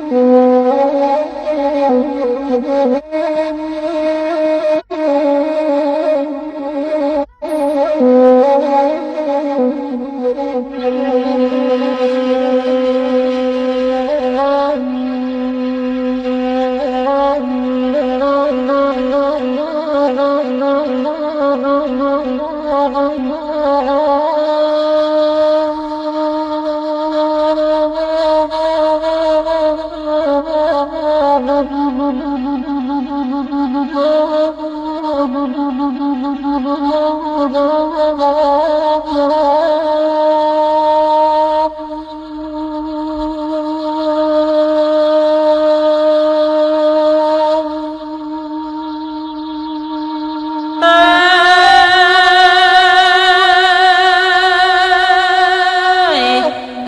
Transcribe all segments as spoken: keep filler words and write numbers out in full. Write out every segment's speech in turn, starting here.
Ai,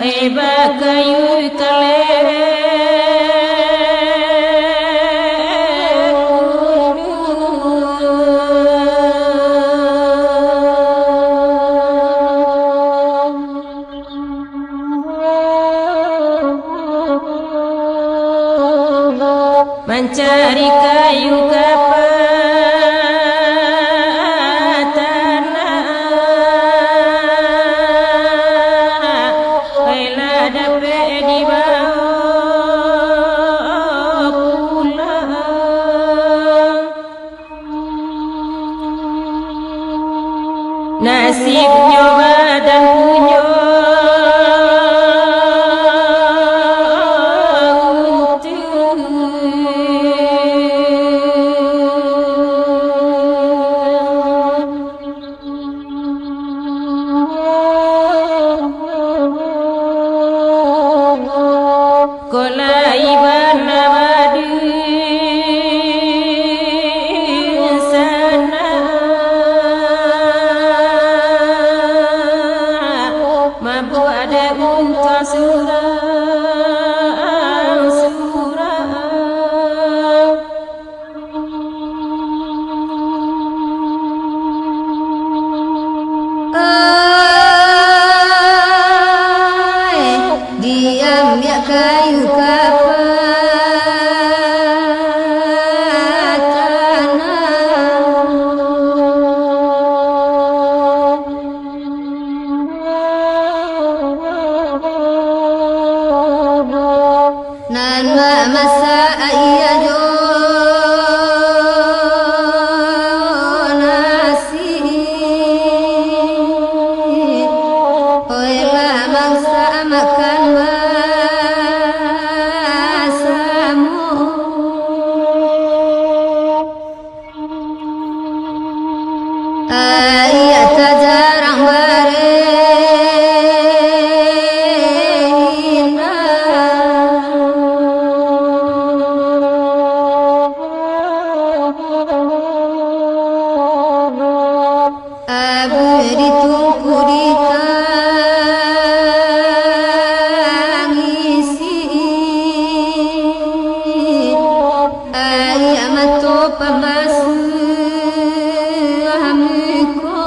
ai, bakayu kaleh. Mancari kayu ka patanah, ai lah dapek dibawo pulang. Nasibnyo badan punyo untu. Ko lai bana badunsanak, mabuak dek untuang surang-surang. Ai, diambiak kayu ka patanah. Nan mamasak aia jo nasi, oilah mangsa makan basamo. Aia tajarang barindang. Abu ditungku ditangisi, aia mato pambasuah muko.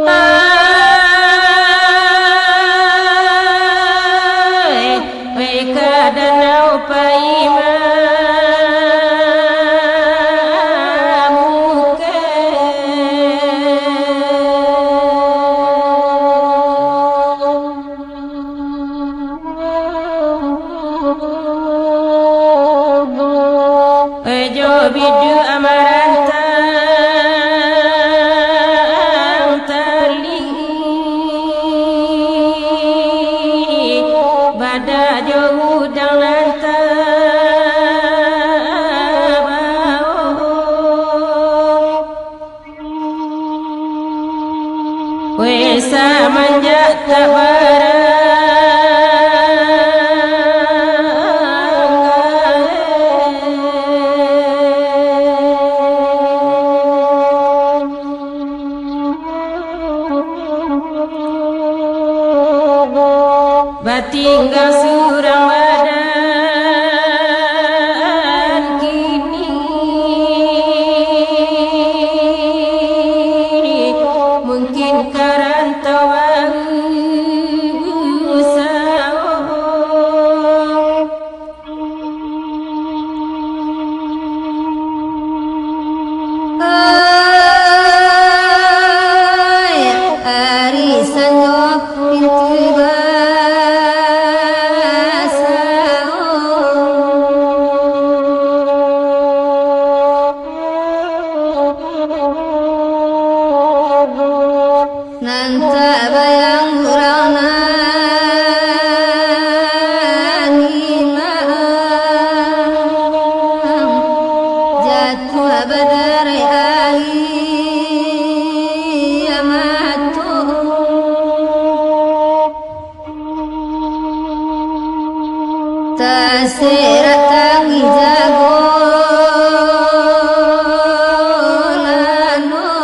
Ai, ai, ka danau Paima Mukeh. Jo bidu amarantang tali, bada jo udang nan tabao. Weh Samanjak tabarang, batingga surang badan kini, mungkin ka rantau baru sawo. Hai, ari sanjo pintu basawo. Nan tabayang urang nan ilang, jatuah badarai aia mato. Taserak tangih jago lano.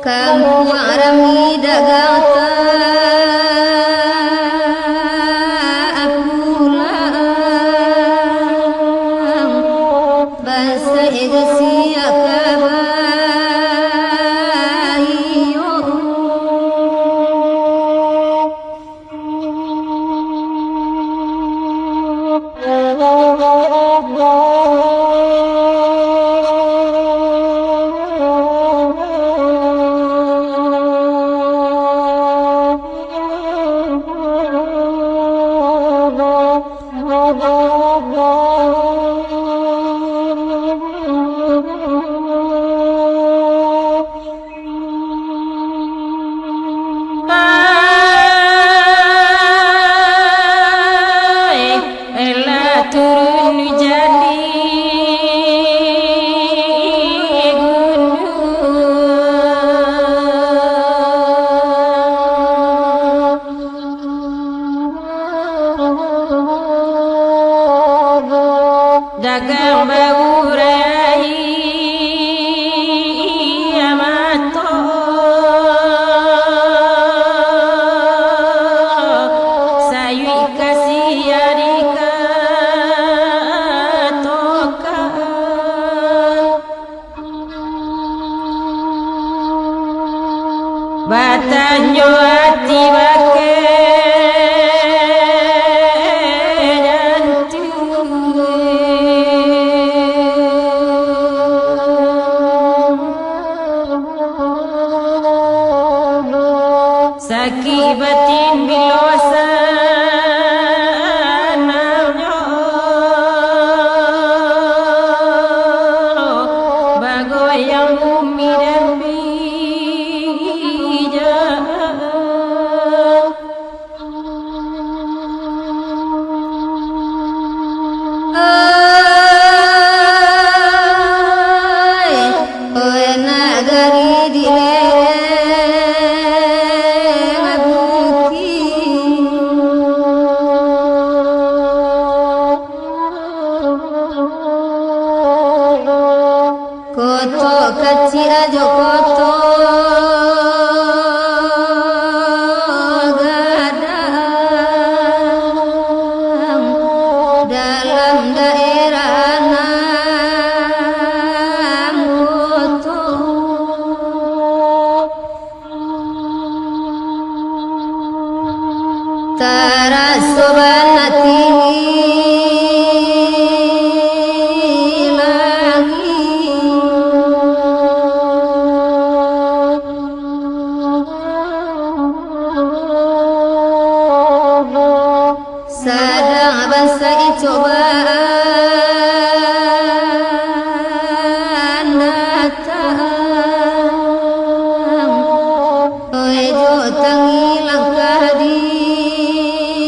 Kampuang rami dagang tapulang, bansaik jo siak ka baiyo. Ai, lah turun hujan di gunung. Dagang baurai aia mato, sayuik ka sia dikatokan. Batanyo ati bakeh jantuang. Sakik batin bilo sanangnyo, bagoyang bumi dan bijak. Ai, oi nagari di lereng bukik, koto kacik jo koto gadang, dalam daerah nan koto. Taraso bana tinggi langik, sadang bansaik cobaan datang, oi jo tangih langkah dibao.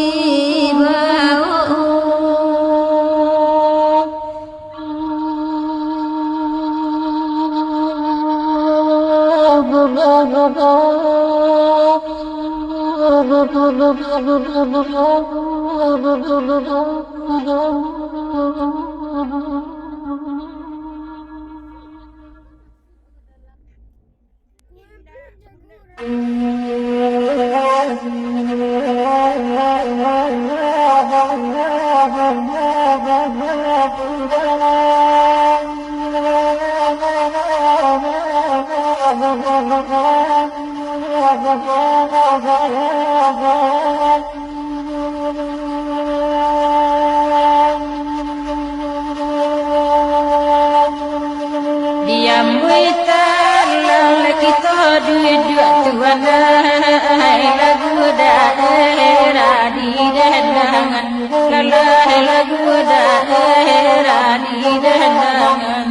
Diam witalah kito duduak tuan ai, lagu daerah didandangan, lalah lagu daerah didandangan.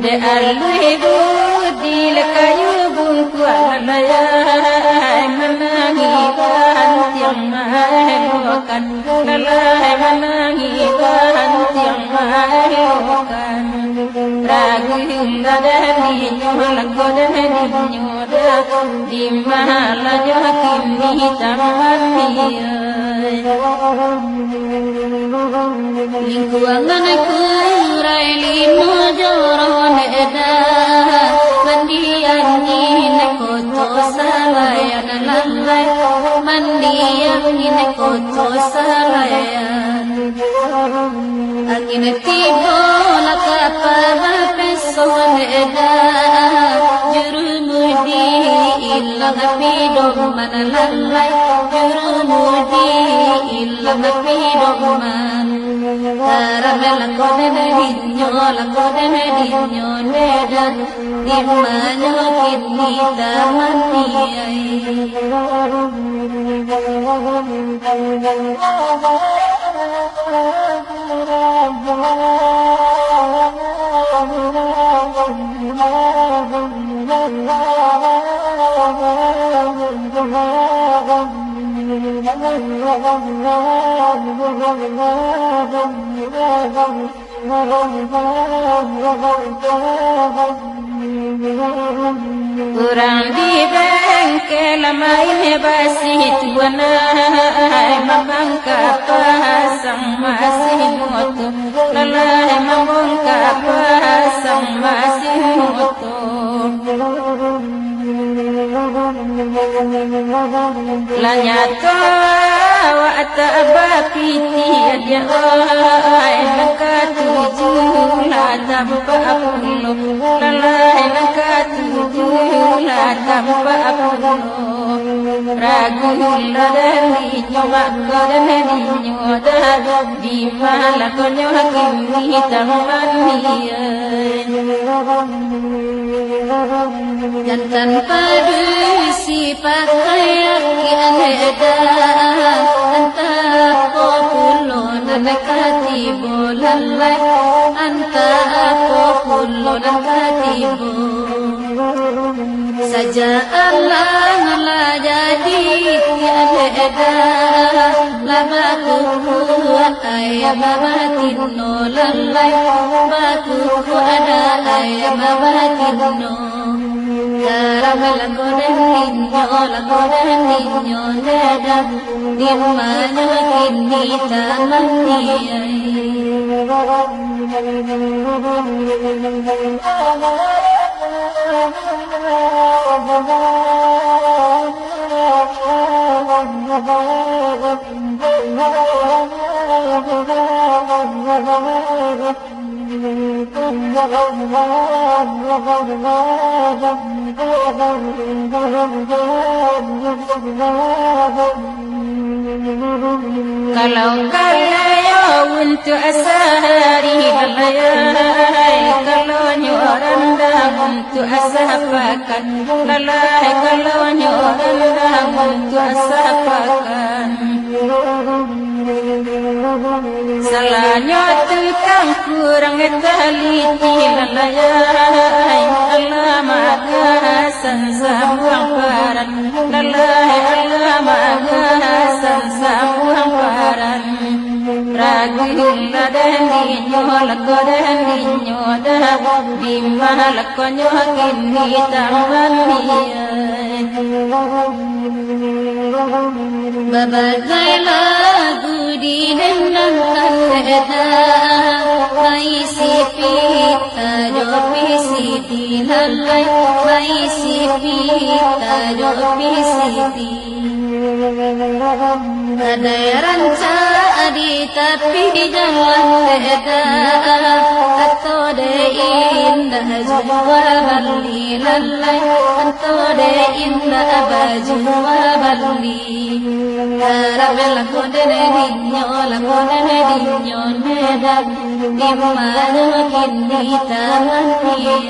Dek aluih budi lekayu bungkuak, lalayai manangih bantiang maelokan, lalayai manangih bantiang maelokan. Ragu indak dan dinyo, lako dan dinyo. Di mahalanyo kini taman diai. Lingkuangan kurai limo joron eda, mandiang inek koto salayan lalai, mandiang inek koto salayan. Angin tibo lah ka pabapeson eda, jurumudi ilang pidoman lalai, jurumudi ilang pidoman. Taramai lako den dinyo, lako den dinyo eda. Di manyo kini taman diai. Urang di bengkel main basi tuan ai, mambangka pasang masih moto, lalah mambangka pasang masih moto. Lah nyato awak tak bapiti, adiak ai, nan katuju lah tampak pulo, lalah nan katuju lah tampak pulo. Ragu lah dan dinyo, mako dan dinyo dah, di malakonyo kini taman diai. Jantan padusi pakai aki anda eda, antah apo pulo nan ka tibo lalai, antah apo pulo nan ka tibo. Sajak alang lah jadi tiada eda, lah bakukuak ayam batino lalai, bakukuak ada ayam batino. Taramai lako den dinyo, lako den dinyo eda, di manyo kini taman diai. Kalau kalayo untuak sahari, lalai, kalau nyo randah untuak sapakan, lalai, kalau nyo randah untuak sapakan. Salanyo tukang kurang taliti, lalai, alah magasan sambuang paran, lalai, alah magasan sambuang paran. Ragu lah dan dinyo, lako dan dinyo dah, di malakonyo kini taman diai. Sabagai lagu di dendang tandeda, maisi pita jo pisi di lalai, maisi pita jo pisi di. Kadai rancak di tapi jalan beda, atau de indak jua bali lalai, atau de indak bajua bali. Karame lakonan dinyo, lakonan dinyo nedan, di mano kini taman niai.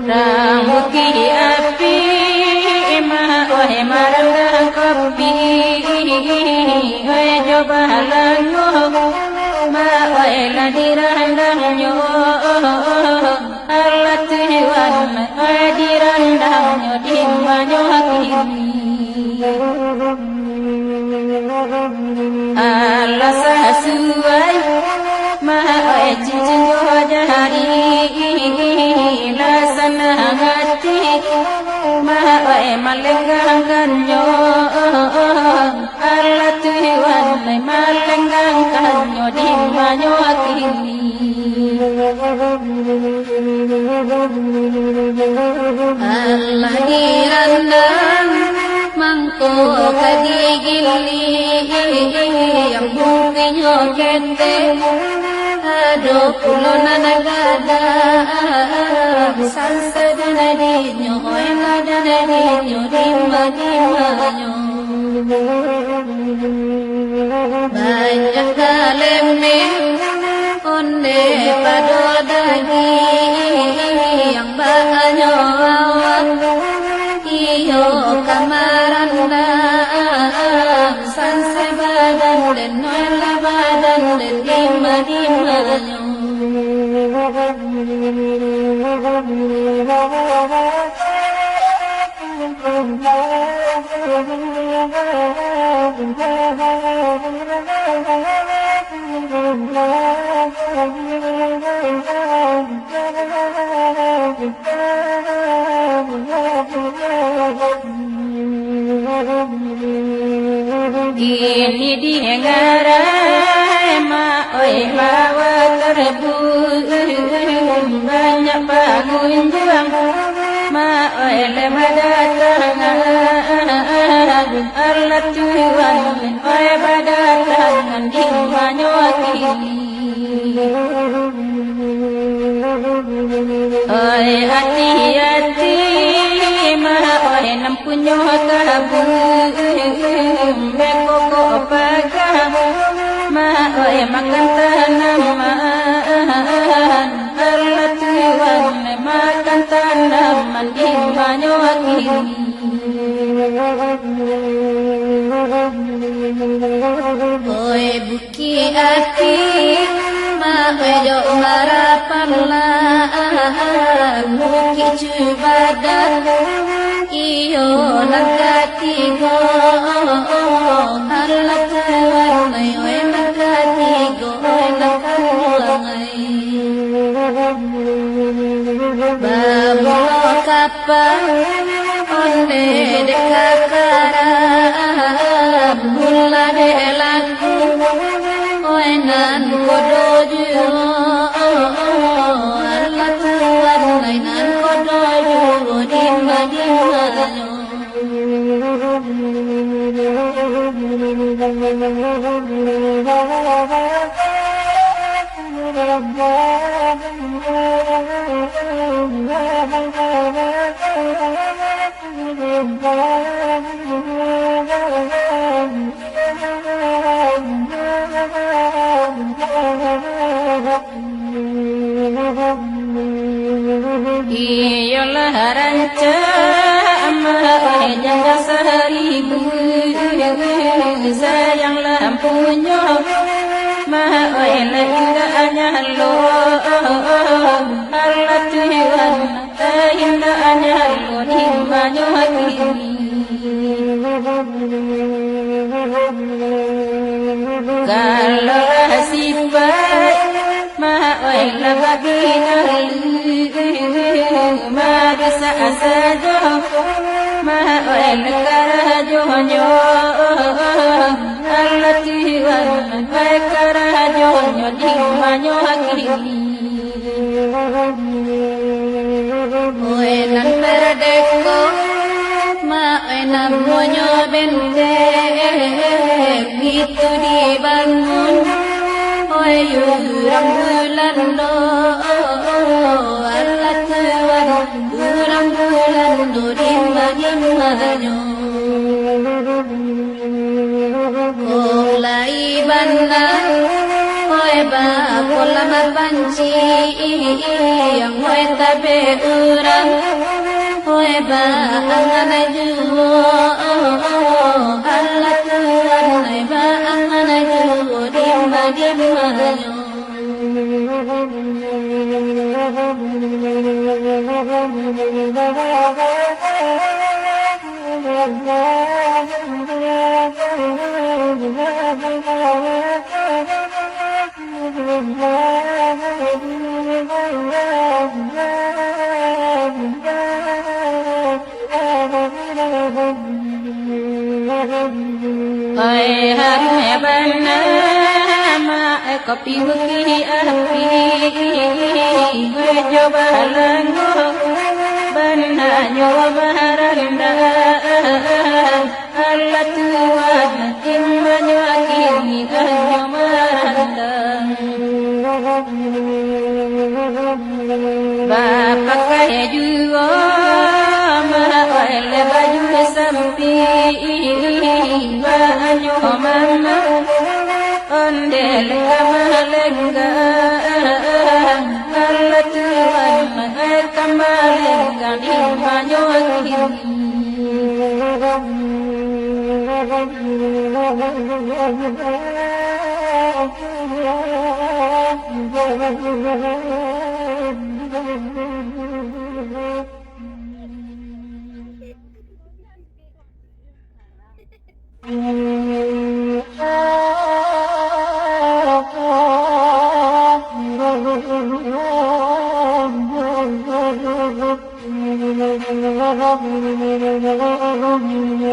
Rambuti api, ma oe marandang kopi, oe jo balango, ma oe lah dirandangnyo. Alah tuan, oe dirandangnyo di manyo kini. Alah sasuai, ma oe cincin jo jari, lah sanang ati, ma oe malenggangnyo. Alah tuan, malenggangkannyo di manyo kini. Alah dirandang, mangko ka digiliang, buktinyo ketek. Ado pulo nan gadang, sansai dinyo, oe lah dinyo, di ma-, di manyo. Banyak kalemeng, onde pado dagiang, banyak awak, iyo ka marandang, sansai badan den, oe lah badan den, di ma-, di manyo. Kini didangarai, ma oe, hawa tarbuang, banyak pangunjuang, ma oe, lah badatangan. Alah tuan, oe badatangan di manyo kini. Oe ati-ati, ma oe nan punyo kabun, bekokok paga, ma oe makan tanaman. Alah tuan, makan tanaman di manyo kini. Oe Bukik Api, ma oe jo Marapalah, Bukik Cubadak, iyo nan katigo. Alah tuan, oe nan katigo, oe nan kaduo lai. Babulo kapa, onde dek kakarak, bulah dek laku, oe nan kodo juo. Alah tuan, oe nan kodo juo, di ma-, di manyo. Sayang lah punyo, ma oi lah indaknyo lo. Allah Tuhan, indaknyo lo di manyo kini. Kalau lah sifat, ma oi lah bagi ahli, marusak sajo, ma oi lah karajonyo. Allah Tuhan, oi karajonyo di manyo kini. Oi nan mardeka, ma oi namonyo benteng, itu dibangun oi urang Bulando. Allah Tuhan, urang Bulando di ma-, di manyo. Kok lai bana, oi bakolam panciang, oi tabek urang, oi baangan juo, Allah Tuhan, oi baangan juo, di ma-, di manyo. Oi, harum bana, ma oi kopi bukik api, oi jo balanggo, bananyo maranda. Allah Tuhan, di manyo kini anyo maranda. Bapakai juo, ma oi lah baju sampik, baanyo mama, ondeh ka malengga. Allah Tuhan, oi ka malengga di manyo kini.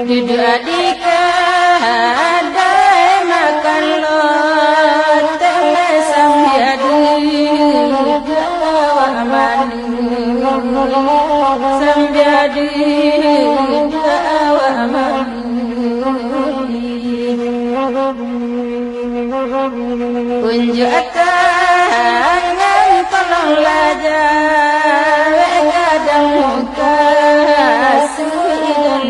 Duduak di kadai makan loteng, sambia duduak awak mandi, sambia duduak awak mandi. Unjuak tangan tolonglah jawek, gadang mukasuik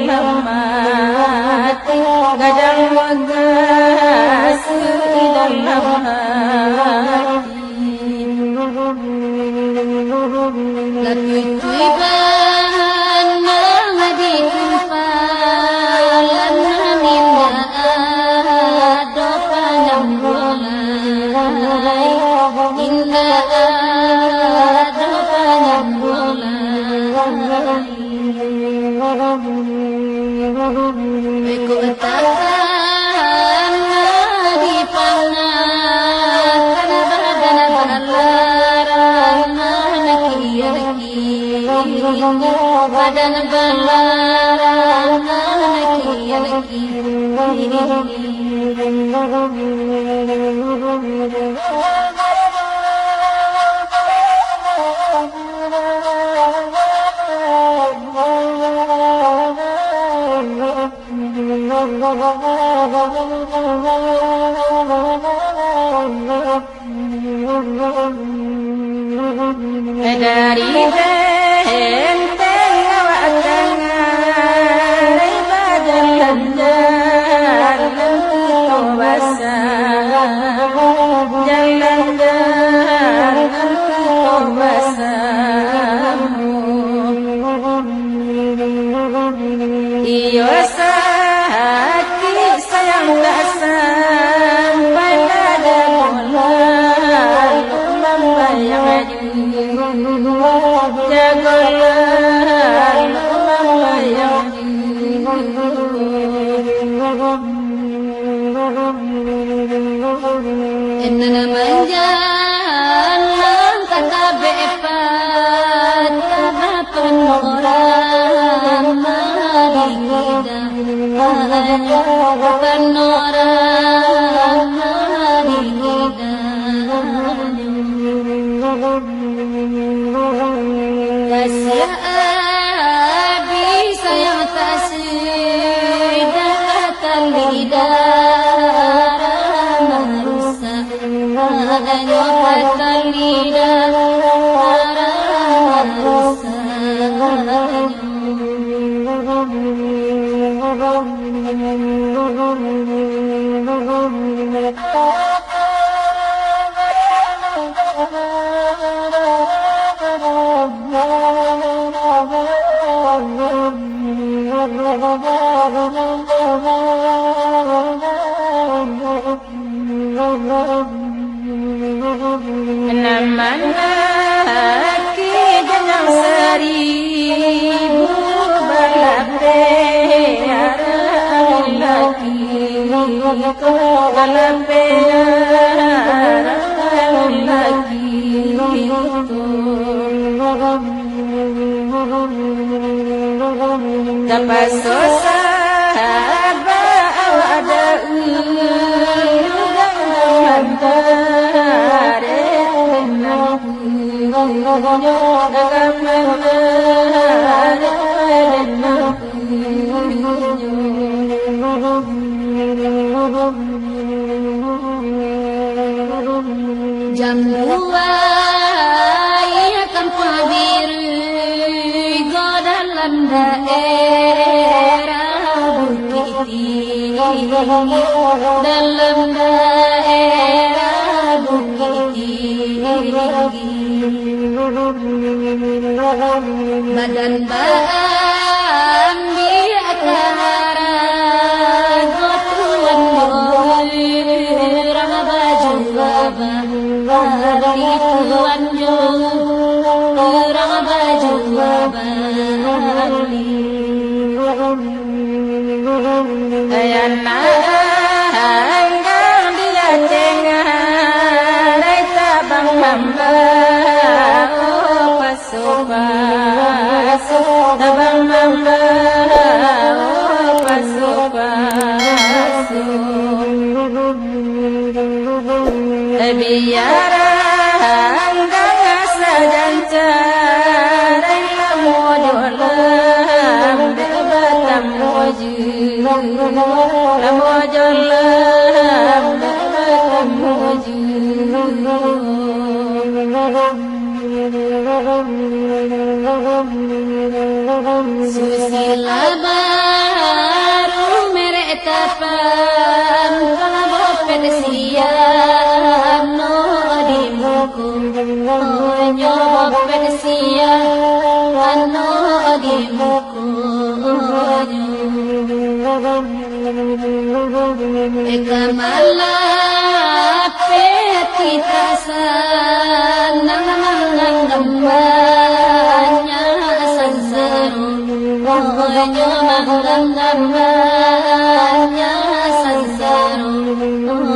dalam ati, gadang mukasuik dalam ati. Lah tuitui bana di kumpalan, indak ado panyambuang lai, indak ado panyambuang lai. Iko tahan di pangakan, badan balaran kian kian, badan balaran kian kian. Dari benteng awak tangah, bajalan-jalan kito basamo, jalan-jalan kito basamo. Iyo sakik sayang tak Nan manjalang ka tabek patah, bapanorama di kida, bapanorama di kida. Kasiah abih sayang tasih, dah patah lidah, marusak. Adonyo patah lidah, marusak. Nan manakih ganang saribu, balapeh arang laki ko, balapeh arang laki ko. Tapaso saba awak dahulu, urang nan mantarek nan punyo, nan mantarek nan punyo. Jambuai kampuang Birigo dalam daerah Bukittinggi, dalam daerah Bukittinggi. Badan baambiak ka harago tuan, urang bajua babali tuan jo, urang bajua babali. Ayana anggang di Aceh ngarai tabang mamba, oh, paso-paso, tabang mamba, oh, paso-paso. Biar anggang sajancarai, lamo jo lambek batamu jua, lamo jo lambek batamu jua. Susila baru merek tapan, kalabo Persia, ano di muko, onyo Persia, ano di muko. Eka malapeh ati tasanang, manganggam banyak sansaro, onyo manganggam banyak sansaro, onyo.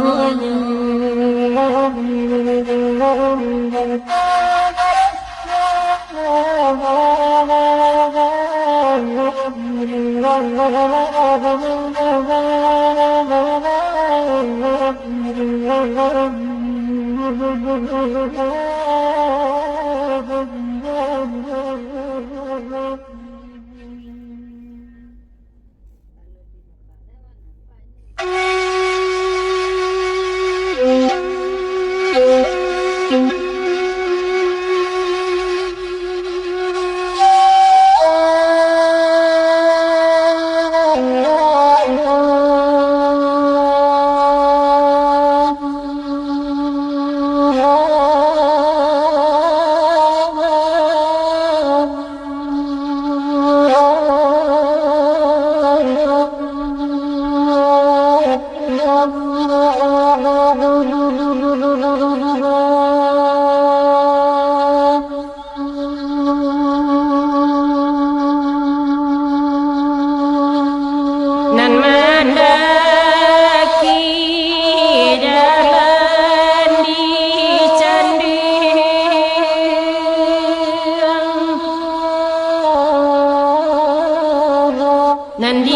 Tandiate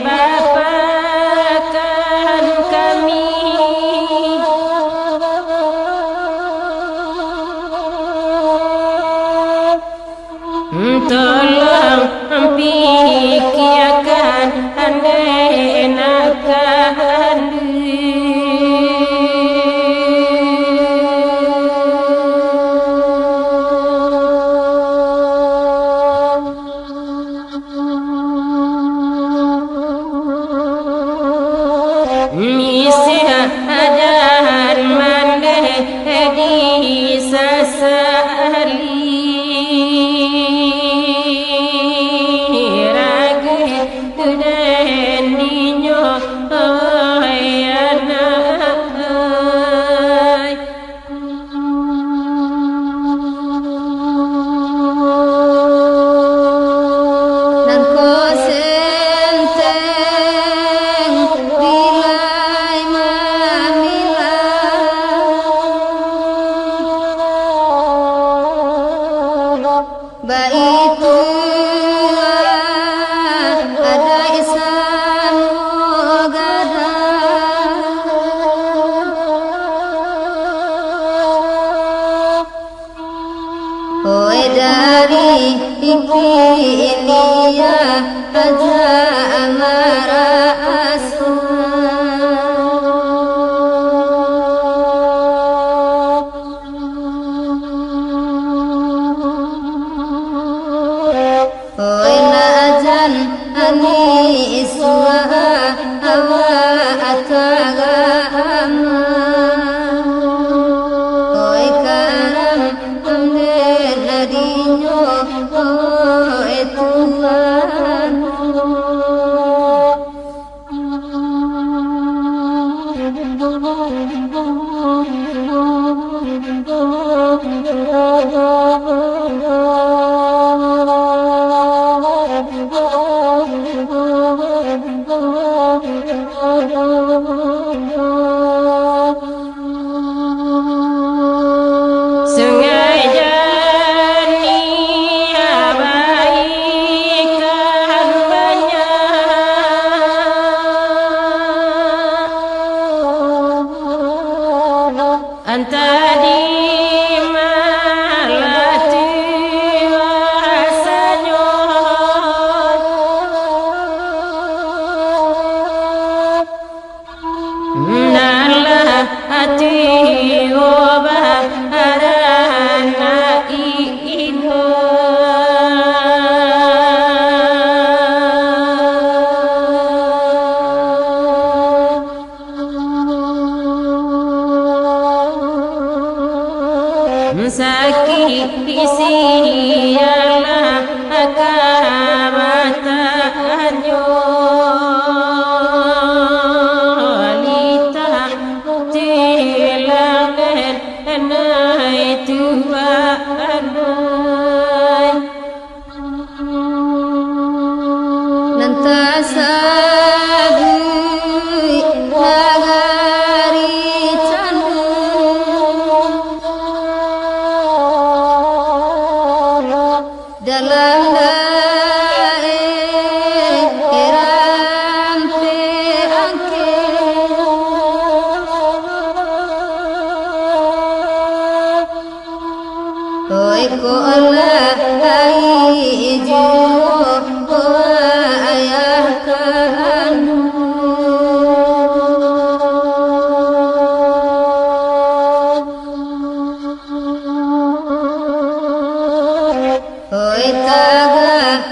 bapakan kami, tolong pikiakan ande nak kanduang. Misah ajan mandeh disasali, rageh tu den ninyo, oi anak ai. Nangko senteng bilai mamilah, baitu adaik samo gadang. Oi dari India aja amara asa. Oi nak jan ani suah awak atagak ama. Oi karam amden adinyo, oi Tuhan. Sungai Jani baikan banyak, antah di ma lah tu asanyo. Nan lah ati obah baranak inyo. Sakik isi alah ka batanyo, litah tilang den nai tuanai. Nan tasabuik nagari Cando, dalam daerah Angkek. Oi, kok lah ai juo, oi, ayah kanduang. Oi, tagak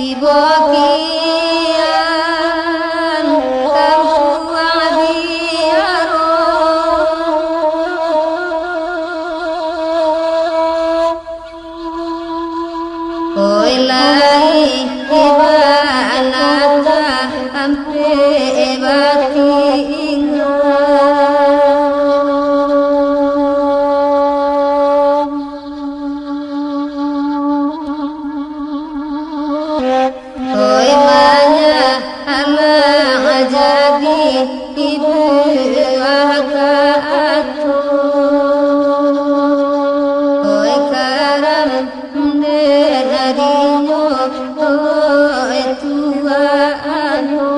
Tibo kian tampuang biaro. Oi lai ibalah ampek batingga. Oi manyalang jadi ibuah ka ato. Oi karam den adinyo, oi tuanyo.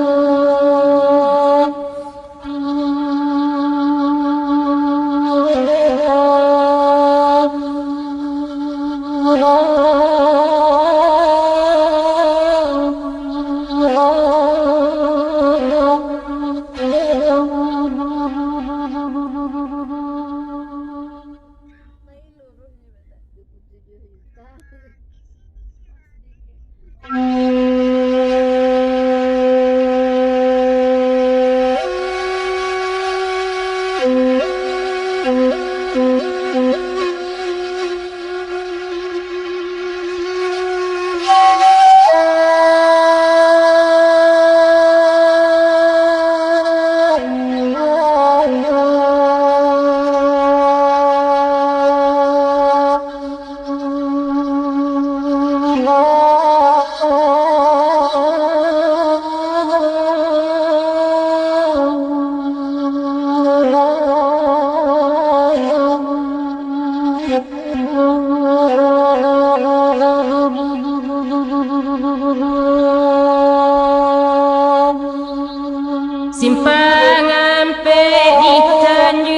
Simpang ampek di Tanjuang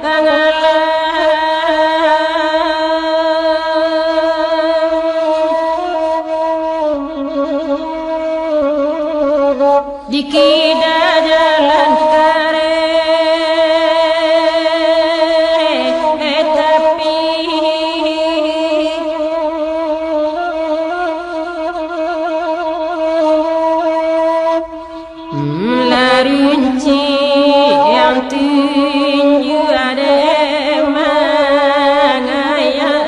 Pangalang. Di kida jalan kareh, tapi lah runcik yang tunjuak dek mangayang.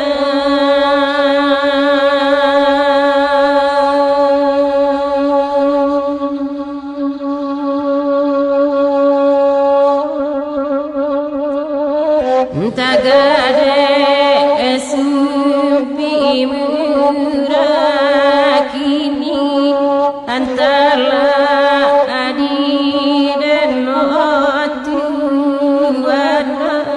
Tagadek sumpik murah kini, antalah adi dan motu anak.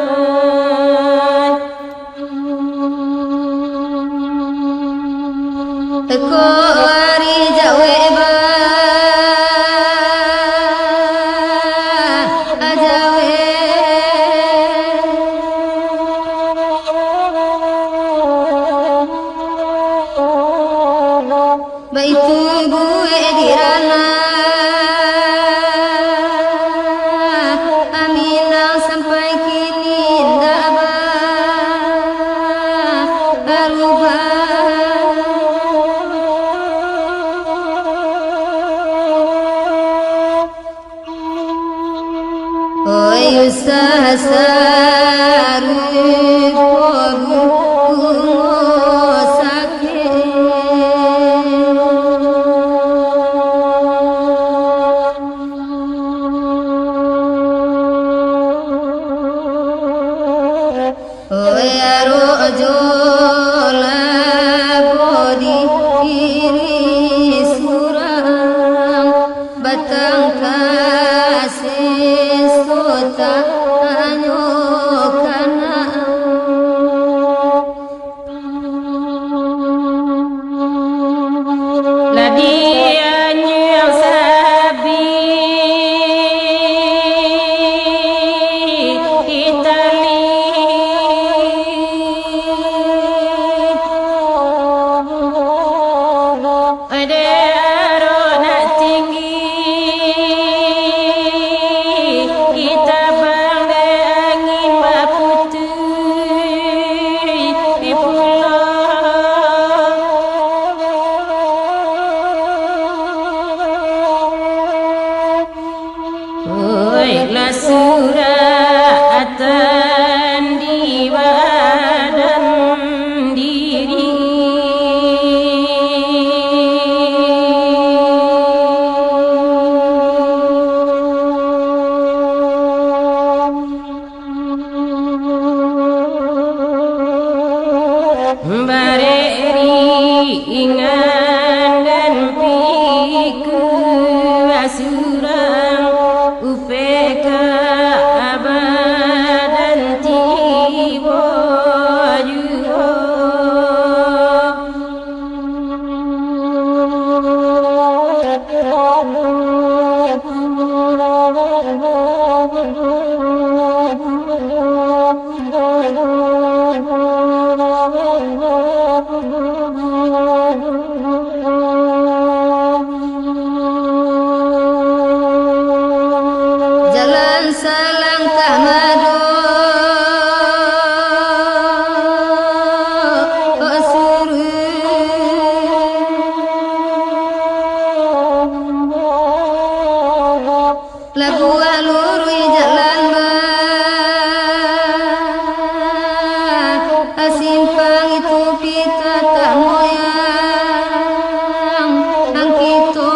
Teko ari jawek ba, jawek. Baitu buek di ranah, Aminah sampai kini ndak barubah. Oi usah sarupo bungo sakik. Oi arok jo labo di iri surang, batang kasih so tanyo kana. Barek ringan dan pikua surang, upeka badan tibo juo. Jalan salang tamado suruik. Labuah luruih jalan ba, simpang itu pita tamoyang ang kito.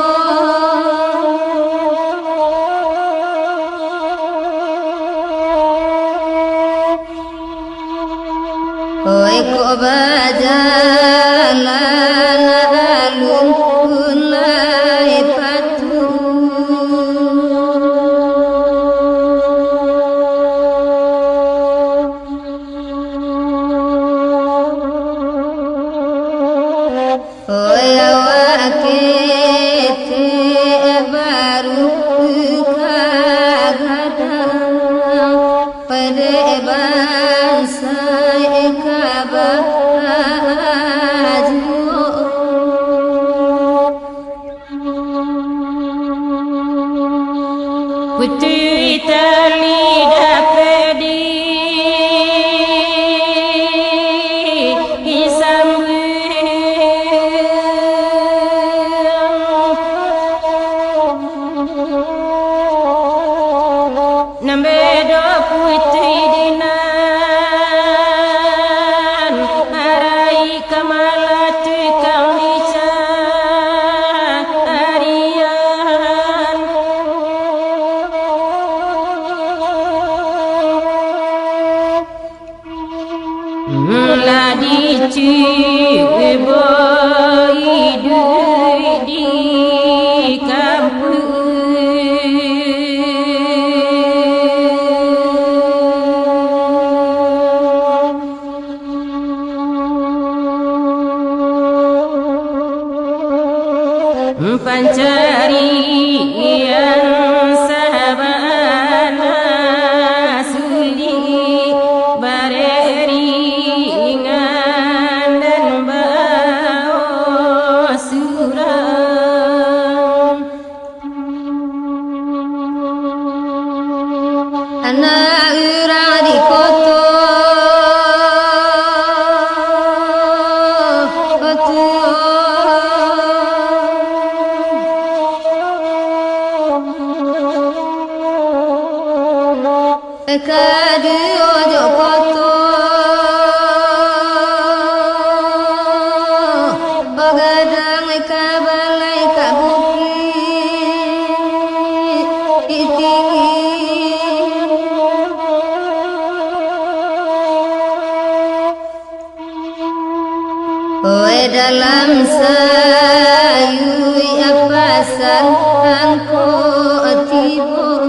Oih kok bajalan alun pun lai patuah. Oih awak ketek baru ka gadang, padek bansaik ka bajuo. Putuih tali dapek di sambuang. Nan bedo putuih di nan arai ka malah tukang dicarian. Lah dicubo iduik di kampuang. Pancarian sabana sulik, barek ringan dan bawo surang. Anak urang di koto, koto. Ka duo jo koto, bagadang ka balai ka bukik tinggi. Oih dalam sayuik pasan angko tibo.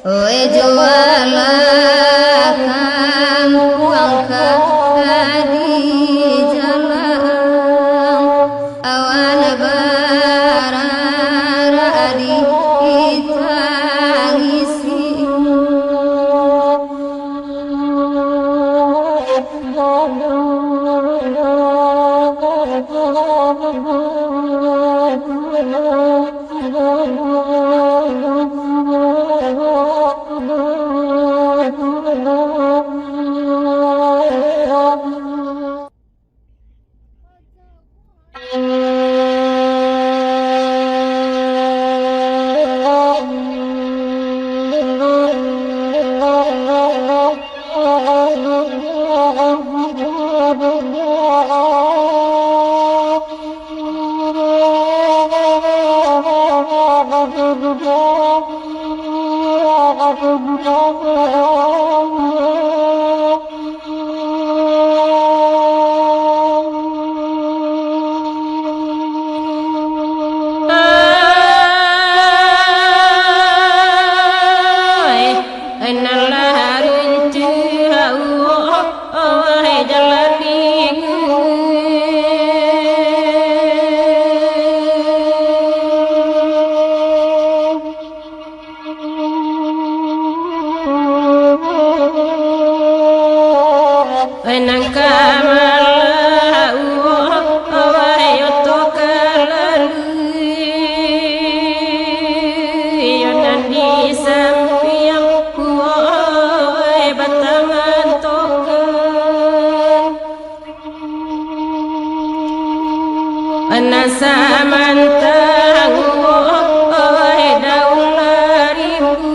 Oih jualah kampuang ka di jalang, awan bararak di tangisi. Nan samantang, oi, daun larimbun.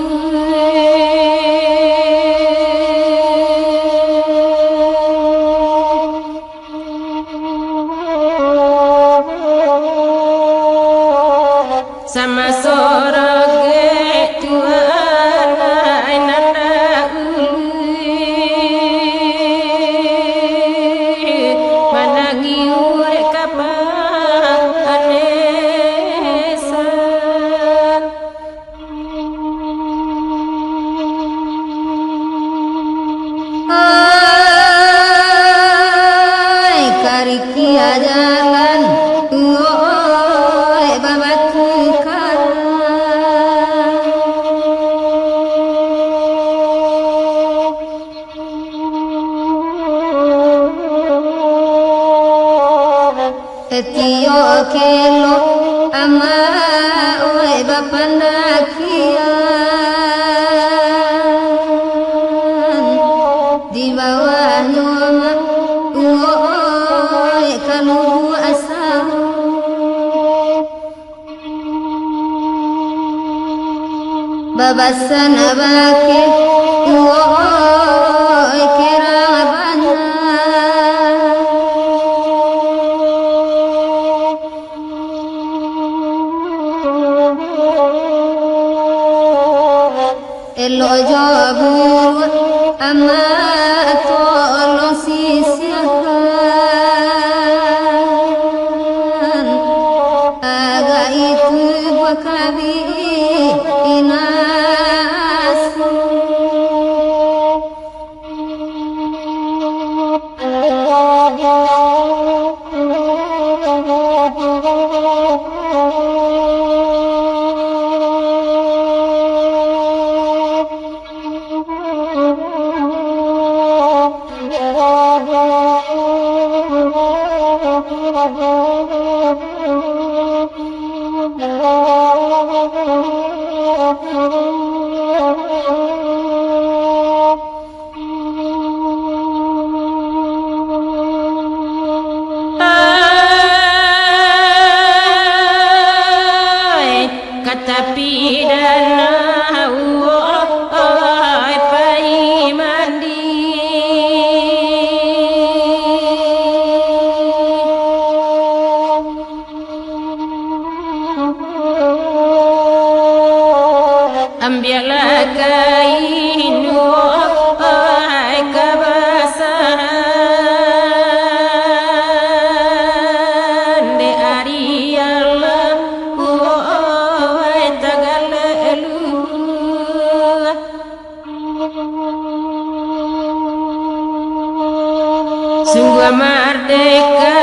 Samaso rogek tuanai nan daulu, manangi urek ka panesan. Ai, kariki ajalan, oi, babatu karang. Tio kelo ama, oi, bapandakian, di bawahnyo ma, oi, kalubu asam. Babasan bakeh, uwoi, kerang banyak. Elok jo buruak, amak tolong sisiahkan. Agak itu buah kabi inaso. Ai, ka tapi danau, ai, pai mandi. Ambiaklah kain, wahai kabasahan, dek ari Allah, wahai tagaleh luhua. Sungguah mardeka,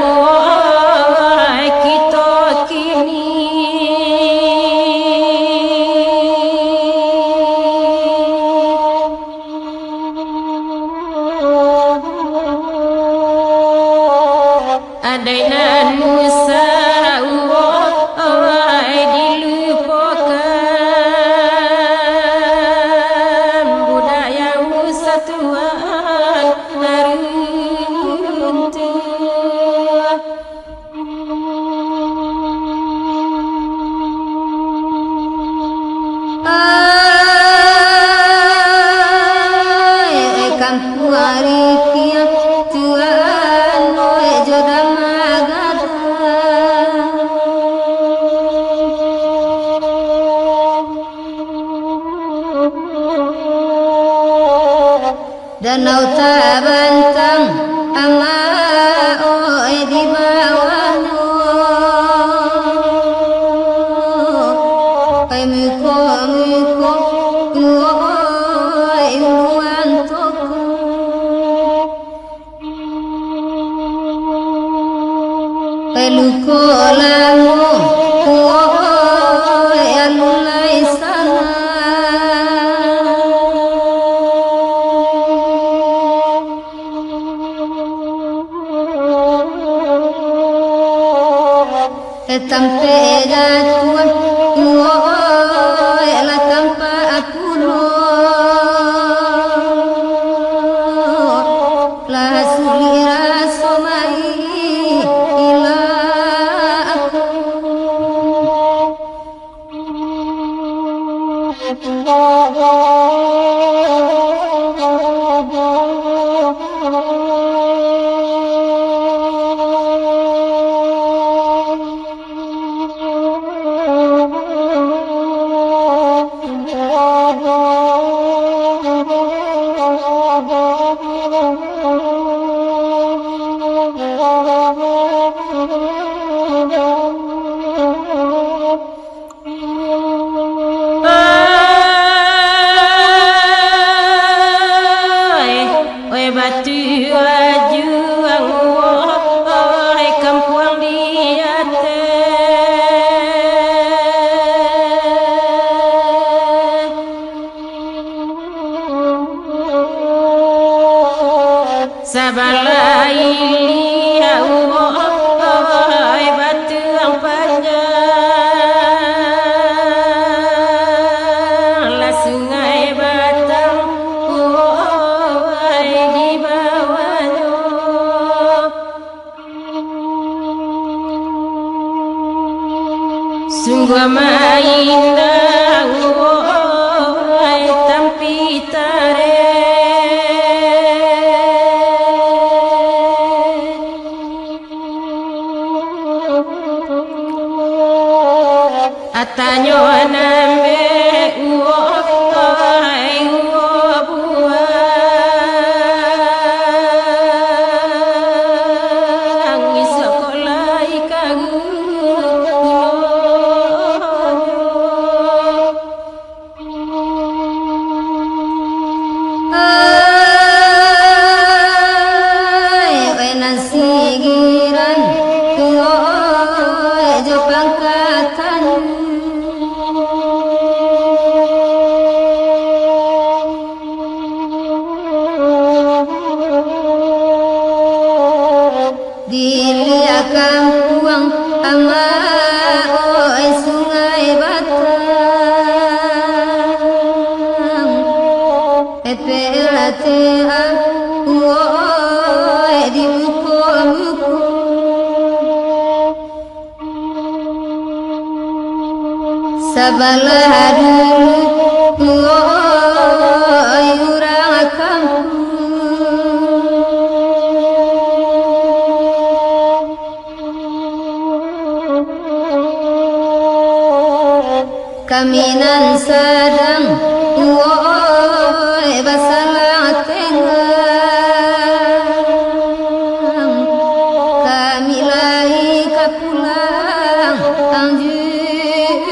wahai kito kini. Adai nan usah, wahai, dilupokan, budaya usah tuan naruntuah. Ai, kampuang Arikia, tuan, oi, jo Damagadang. Danau tabantang, amak, oi, di bawahnyo. Ai, muko-muko, oi, uluan toko. Ai, luko lamo, oi, alun lai sanang. Tampek jatuah, oi, lah tampak pulo. Lah sulik raso mai ilang. Sabalah iliak, uwoi, batuang panjang, lah sungai batang, uwoi, di bawahnyo. Sungguah amat indak, uwoi, tampi tareh. Atanyo nan ambek, uwoi, uwo buwang, isuak ko lai kagu. Ai, wai nan sigiran, uwoi, jo pangkatan. Diliak kampuang amak, oi, Sungai Batang, epek latean, oi, di muko-muko. Sabalah dulu, oi, urang kampuang. Kami nan sadang, oi, basalang tengah. Kami lai ka pulang, anjuik.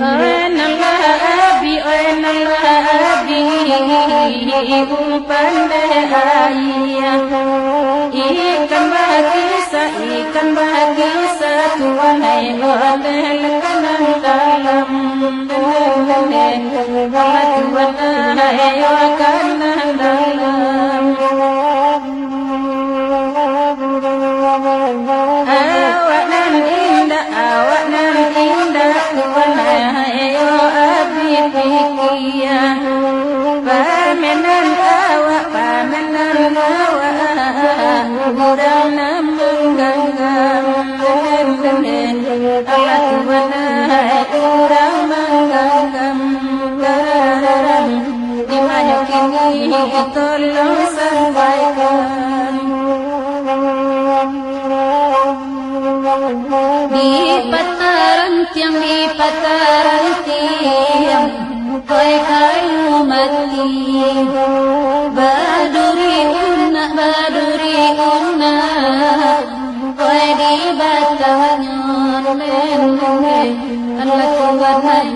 Oi nan lah abi, oi nan lah abi, umpan dek ayah. Ikan bakisa, ikan bakisa, tuan ai, oleh lekanan dalam. Tuan ai, lekanan dalam. Awak nan indak, awak nan indak, tuan ai, yo abi pikia. Pamenan awak, pamenan awak, urang nan mangganggam. Alah tuan ai, urang mangganggam. Di ma nyo kini, tolong sampaikan. Di pataran tiang, di pataran tiang, oi kayu mati. Baduri unak, baduri unak, oi di batangnyo, nene, alah tuan ai.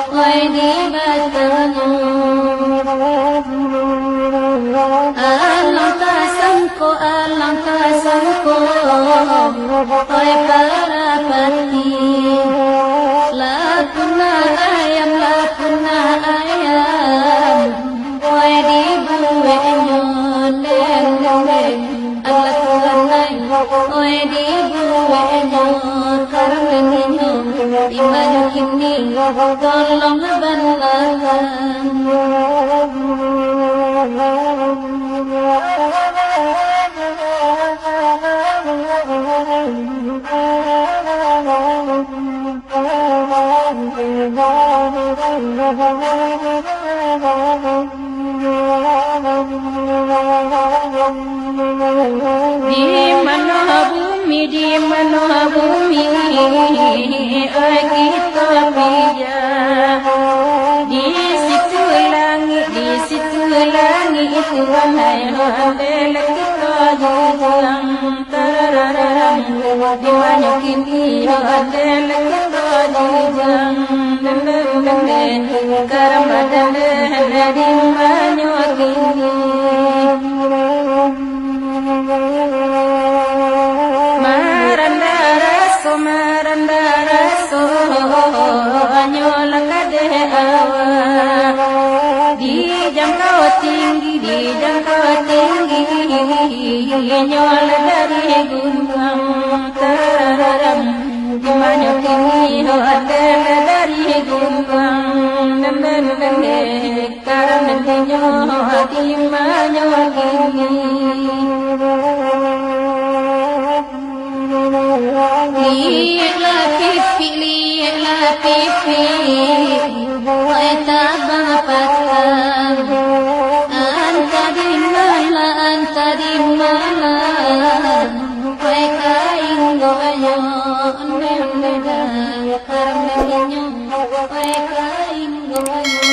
Oi di batangnyo. Alang tasangko, alang tasangko, oi parapati. Lah punah ayam, lah punah ayam, oi dibueknyo, nene. Alah tuan ai, oi dibueknyo, karano inyo, di ma nyo kini, tolong banakan. Di mano bumi, di mano bumi, oi kito pijak. Wahai ho, ande laki to jijang, tarararang, di manyo kini ho, ande laki to jijang, dendeng dendeng, karam badandeng, di manyo kini. Maranda raso, maranda raso, nyo lah kadeh awak. Dijangkau tinggi, dijangkau tinggi, nyo lah dari gunuang, tararam. Di manyo kini ho, ande lah dari gunuang, nembeng-nembeng. Karam nantinyo di manyo kini. Lieklah pipik, lieklah pipik, wahai tabang patang. Antah di malah, antah di malah, wahai kain goyok, neng neng, karam nantinyo, wahai kain goyok.